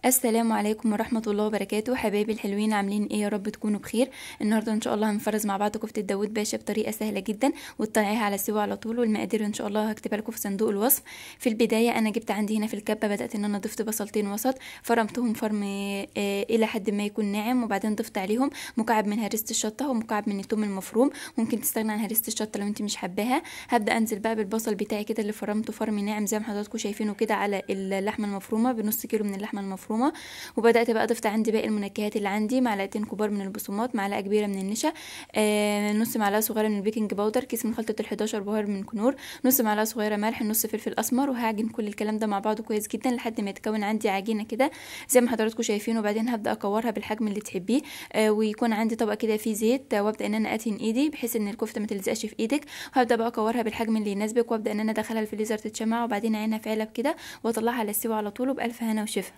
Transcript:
السلام عليكم ورحمة الله وبركاته. حبايبي الحلوين، عاملين ايه؟ يا رب تكونوا بخير. النهارده ان شاء الله هنفرز مع بعض كفتة داوود باشا بطريقة سهلة جدا وتطلعيها على السوا على طول، والمقادير ان شاء الله هكتبها لكم في صندوق الوصف. في البداية انا جبت عندي هنا في الكبة، بدأت ان انا ضفت بصلتين وسط، فرمتهم فرم الى حد ما يكون ناعم، وبعدين ضفت عليهم مكعب من هريسة الشطة ومكعب من الثوم المفروم. ممكن تستغنى عن هريسة الشطة لو انت مش حباها. هبدأ انزل بقى بالبصل بتاعي كده اللي فرمته فرم ناعم زي ما حضراتكم شايفينه كده على اللحمة المفرومة، بنص كيلو من اللحمة المفرومة. وبدات بقى ضفت عندي باقي المنكهات اللي عندي، معلقتين كبار من البقسماط، معلقه كبيرة من النشا، نص معلقه صغيرة من ال baking powder، كيس من خلطه ال11 بهار من كنور، نص معلقه صغيرة ملح، نص فلفل اسمر. وهعجن كل الكلام ده مع بعضه كويس جدا لحد ما يتكون عندي عجينه كده زي ما حضراتكم شايفين. وبعدين هبدا اكورها بالحجم اللي تحبيه، ويكون عندي طبق كده فيه زيت، وابدا ان انا ادهن ايدي بحيث ان الكفتة ما تلزقش في ايدك. وهبدا بقى اكورها بالحجم اللي يناسبك، وابدا ان انا ادخلها الفريزر تتشمع، وبعدين اعينها في علب كده واطلعها على السوا على طول. وبالف هنا وشفا.